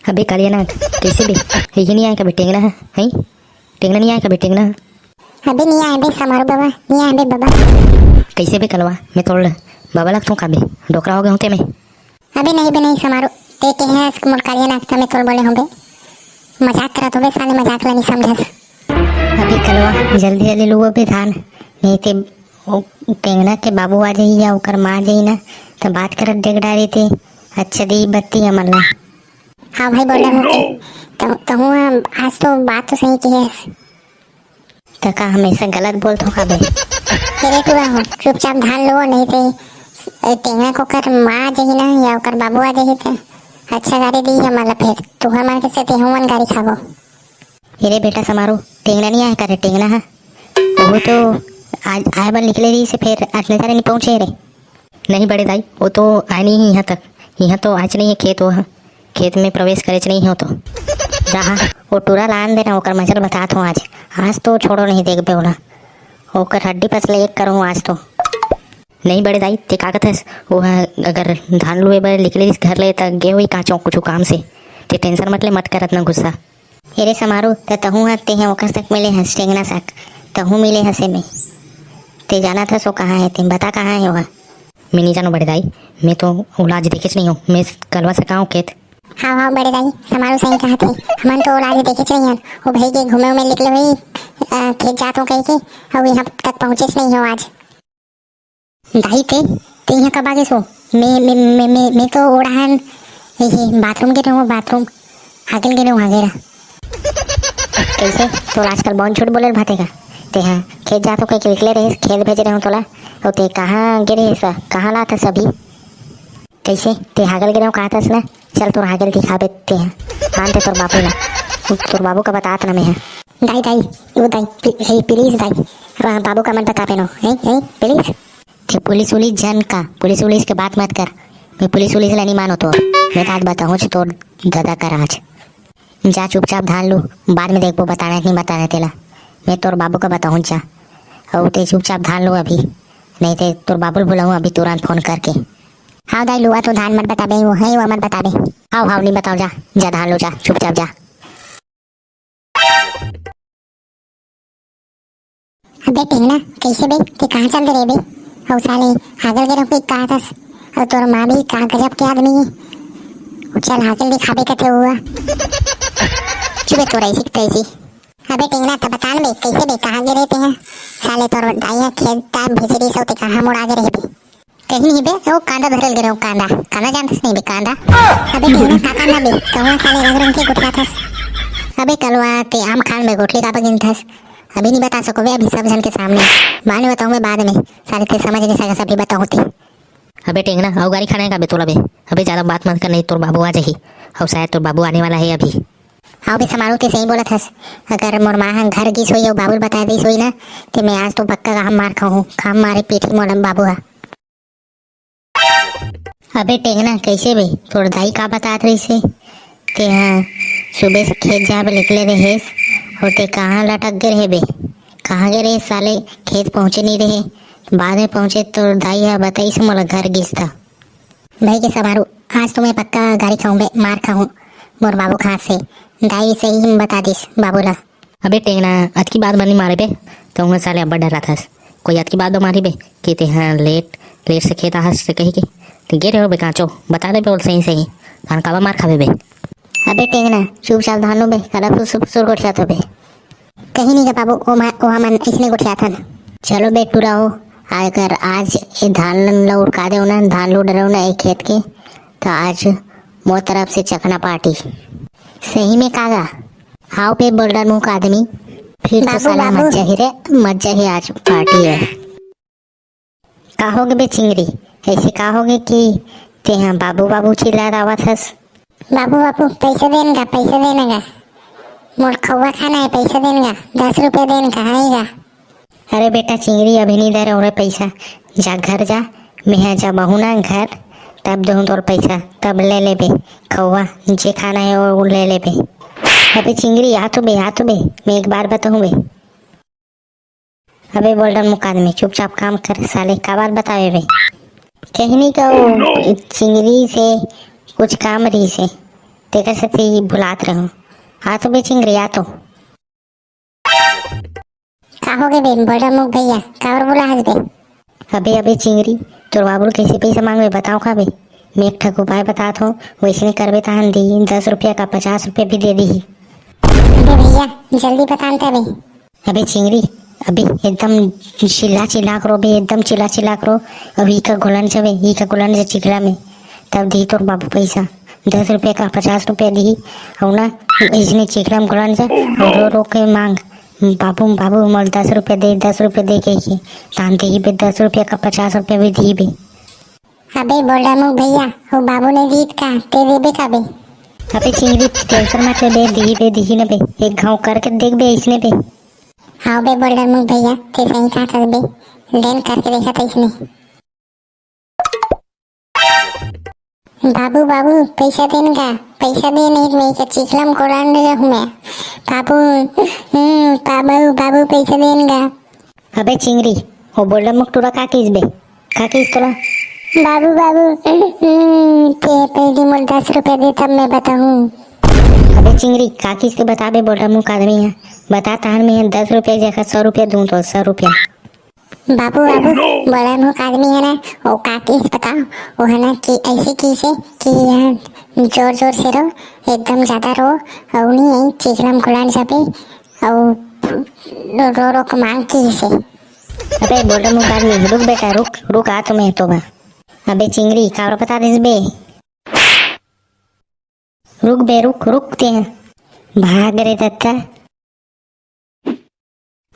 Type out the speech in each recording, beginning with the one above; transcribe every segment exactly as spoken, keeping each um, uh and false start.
अबे कालिया नाक, कइसे बे? ये नहीं आए का बे टेंगना ह, हैं? टेंगना नहीं आए का बे टेंगना ह? अबे नहीं आए बे समारू बाबा, नहीं आए बे बाबा। कइसे बे कलवा, मैं तोर बाबा लगथों का बे? डोकरा हो गे हों ते मैं। अबे नहीं बे नहीं समारू, ते के हस मोर कालिया नाक त मैं तोर बोले हों बे। मजाक करत हों बे साले, मजाक ला नहीं समझस। अबे कलवा, जल्दी जल्दी लुआ बे धान, नहीं ते ओ टेंगना के बाबू आ जाही या ओकर माँ आ जाही ना, त बात करत देख डारी ते। अच्छा दी बत्ती हमन ला। हाँ भाई बोल रहा हूँ कि तहूँ आज तो बात तो सही की है। त का हमेशा गलत बोलथों का बे? तेरे टूरा हो, चुपचाप धान लुओ, नहीं ते ए, टेंगना के ओकर माँ आ जाही ना या ओकर बाबू आ जाही त अच्छा गारी दी हमन ला, फिर तुहर मन के सेती हमन गारी खाबो। एरे बेटा समारू, टेंगना नहीं आए करे टेंगना ह? वो तो आज आए बर निकले रहिस हे, फिर अतने सारे नहीं पहुँचे रे। नहीं बड़े दाई, वो तो आए नहीं है यहाँ तक। यहाँ तो आज नहीं है खेत, वो ह खेत में प्रवेश करे नहीं है वो तो। रहा, वो टूरा लान देना, ओकर मजल बतात हों आज। आज तो छोड़ो नहीं देखबे ओला, ओकर हड्डी पसले एक करूँ आज तो। नहीं बड़े दाई, ते का कथस? वो ह अगर धान लुए बर निकले रहिस घर ले त गे होही काचो कुछ काम से। ते टेंशन मत ले, मत कर अतना गुस्सा। एरे समारू, त तहूँ ह तेहे ओकर सक मिले हस, टेंगना सक। तहूँ मिले हस एमे। ते जानत हस ओ कहाँ हे, ते बता कहाँ हे ओहा? मैं नहीं जानों बड़े दाई, मैं तो ओला आज देखेच नहीं हों, मैं कलवा सका हों खेत। हाँ हाँ बड़े दाई, समारू सही कहत हे, हमन तो ओला आज देखेच नहीं हन। ओ भाई के घूमे उमे निकले होही, अ, खेत जात हों कहिके, अउ यहाँ तक पहुँचेच नहीं हों आज। दाई ते, ते यहाँ कब आ गेस ओ? मैं, मैं, मैं, मैं, मैं तो ओढ़ाहन, यही बाथरूम गे रहों, बाथरूम। हागेल गे रहों, हागेरा। कइसे? तोला आजकल बहुत झूठ बोले ल भाते का? ते हाँ, खेत जात हों कहिके निकले रहिस, खेत भेजे रहों तोला। अउ ते कहाँ गे रहिस? कहाँ लात हस अभी? कइसे? ते हागेल गे रहों कहत हस ना? चल तोर हागेल दिखाबे ते ह। आन ते तोर बाबू ला। तोर बाबू का बतात ना मैं ह। दाई, दाई, ओ दाई, प्ली-, हे, please दाई। अब बाबू का मत बताबे न, हे, हे, please। ते पुलिस उलिस झन का, पुलिस उलिस के बात मत कर। मैं पुलिस उलिस ला नहीं मानों तोर। मैं तो आज बताहूँच तोर ददा कर आज। जा चुपचाप धान लू, बाद में देखबो बताना कि नहीं बताना तेला। मैं तोर बाबू का बताहूँच जा। अउ ते चुपचाप धान लू अभी, नहीं ते तोर बाबू ल बुलाहूँ अभी तुरंत फोन करके। हाँ दाई, लुआ तो धान मत बताबे, वो है वो मत बताबे। हाव हाव, नहीं बताओं, जा, जा धान लू जा, चुपचाप जा। अबे टेंगना, कइसे बे? ते कहाँ चल दे रे बे? अउ साले, हागेल गे रहों कहिके कहत हस। अउ तोर माँ भी का गजब के आदमी हे। चल हागेल दिखाबे कथे हुआ। चुपे तोर ऐसी की तैसी। अबे टेंगना, त बता न बे, कइसे बे, कहाँ गे रहे ते ह? साले तोर दाई ह खेत ताम भेजे रहिस अउ ते कहाँ मुड़ा गे रहे बे? कहीं नहीं बे, वो कांदा धरे ल गे रहों, कांदा। कांदा जानथस नहीं बे, कांदा? अबे टेंगना, का कांदा बे? कहूँ साले रंग रंग के गोठियाथस। अबे कलवा, ते आम खान में गोठली काबर गिनथस? अभी नहीं बता सकों बे, अभी सब झन के सामने। बाद में बताहूँ बे, बाद में। साले ते समझ नहीं सकस, अभी बताहूँ ते। अबे टेंगना, अउ गारी खाना हे का बे तोला बे? अबे ज्यादा बात मत कर, नहीं तोर बाबू आ जाही। अउ शायद तोर बाबू आने वाला हे अभी। हाँ बे समारू, ते सही बोलत हस। अगर मोर माँ ह घर गिस होही अउ बाबू ल बता दिस होही ना, ते मैं आज तो पक्का का हम मार खाहूँ, खाम मारे पीटही मोला बाबू ह। अबे टेंगना, कइसे बे? तोर दाई का बतात रहिस हे? ते ह सुबह से खेत जाए बर निकले रहेस, अउ ते कहाँ लटक गे रहे बे? कहाँ गे रहे साले? खेत पहुँचे नहीं रहे, बाद में पहुँचे, तोर दाई ह बताइस मोला घर गिस त। भाई के समारू, आज तो मैं पक्का गारी खाहूँ बे, मार खाहूँ मोर बाबू के हाथ से। दाई सही में बता दिस बाबू ला। अबे टेंगना, अतकी बात बर नहीं मारे बे, तहूँ साले अब्बड़ डराथस। कोई अतकी बात बर मारही बे कि ते ह लेट, लेट से खेत आहस से कहिके? ते गे रहे होबे काचो, बता देबे ओला सही सही, धान काबर मार खाबे बे? अबे टेंगना, चुपचाप धान लू बे, काला फुसुर फुसुर गोठियात होबे। कहीं नहीं का बाबू, ओ मा-, ओ हमन अइसने गोठियाथन। चलो बे टुरा हो, अगर आज ए धान ल उड़का देव ना, धान ल डरव ना ए खेत के, त आज मोर तरफ से चखना पार्टी। सही में का गा? हाव बे बोल्डर मुंह का आदमी, फिर तो बाबू, साला बाबू। मजा ही रे, मजा ही आज पार्टी है। का होगे बे चिंगरी? ऐसे का होगे कि तेहा बाबू बाबू चिल्लात आवत हस? बाबू बाबू, पैसा देन गा, पैसा देन गा। मोर खौवा खाना है, पैसा देन गा, दस रुपया देन गा, है गा। अरे बेटा चिंगरी, अभी नहीं दे रहे पैसा, जा घर जा, मैं जब आहूँ ना घर, तब दूँ तोर पैसा, तब ले लेबे खौवा, जे खाना है वो ले लेबे। अबे चिंगरी, आ तो बे, आ तो बे, मैं एक बात बताहूँ बे। अबे बोल्डर मुंह का आदमी, चुपचाप काम कर साले, का बात बतावे बे? कहीं नहीं का वो चिंगरी से कुछ काम रहिसे। तेकर सेती बुलात रहूं। आ तो बे चिंगरी, आ तो। का होगे बे, बोलडा मुख भैया, काबर बुलाहस बे? अबे, अबे चिंगरी, तोर बाबू ल कइसे पइसा मांगबे, बताव का बे? मैं एक ठक उपाय बतात हों, वइसने करबे तहन दिही, दस रुपया का पचास रुपया भी दे दिही। अबे भैया, जल्दी बता न ते बे। अबे चिंगरी, अबे एकदम चिल्ला चिल्ला के रो बे, एकदम चिल्ला चिल्ला के रो। अउ इही का घुलन जाबे, इही का घुलन जा चिखला में, तब दिही तोर बाबू पइसा, दस रुपया का पचास रुपया दिही। अउ ना, अइसने चिखला में घुलन जा, अउ रो रो के मांग, "बाबू, बाबू, मोला दस रुपया दे, दस रुपया दे," कहिके। तहन दिही बे, दस रुपया का पचास रुपया भी दिही बे। अबे बोलडा मुख भैया, ओ बाबू नइ दिही त का, ते देबे का बे? अबे चिंगरी, tension मत ले बे, दिही बे, दिही न बे, एक घांव करके देख बे, अइसने बे। हाव बे बोलडा मुख भैया, ते सही कहत हस बे, ले न करके देखत हस अइसने। बाबू, बाबू, पइसा दे न गा, पइसा दे, नहीं त मैं इही का चिखला में कोड़ान रहूं मैं। बाबू, हम्म, बाबू, बाबू, पइसा दे न गा। अबे चिंगरी, ओ बोलडा मुख टूरा का कहिस बे? का कहिस तोला? बाबू, बाबू, हम्म, ते पहिली मोला दस रुपया दे, तब मैं बताहूं। अबे चिंगरी, का कहिस ते बता बे, बोलडा मुख आदमी हे। बता, तहन मैं दस रुपया के जगह सौ रुपया दूं तो, सौ रुपया। बाबू, बाबू, बोलडा मुख आदमी हे ना, ओ का कहिस बताव, ओ हे ना कि अइसे कहिसे कि इहां जोर जोर से रो, एकदम जादा रो, अउ नहीं, चिखला में घुलन जाबे, अउ रो रो के मांग कहिसे। अबे बोलडा मुख आदमी, रुक बेटा, रुक, रुक, आ तो मैं तो बा। अबे चिंगरी, काबर बता दिस बे? रुक बे, रुक, रुक तें। भाग रे दत्ता।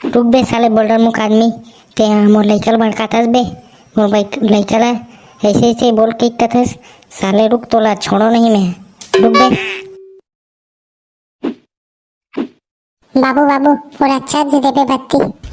रुक बे साले बोलडा मुख आदमी, तें मोर लइका ल भड़काथस बे, मोर बाई-, लइका ल अइसे अइसे बोल के कथस, साले रुक, तोला छोड़ों नहीं मैं, रुक बे। बाबू, बाबू, मोला charge दे बे बत्ती।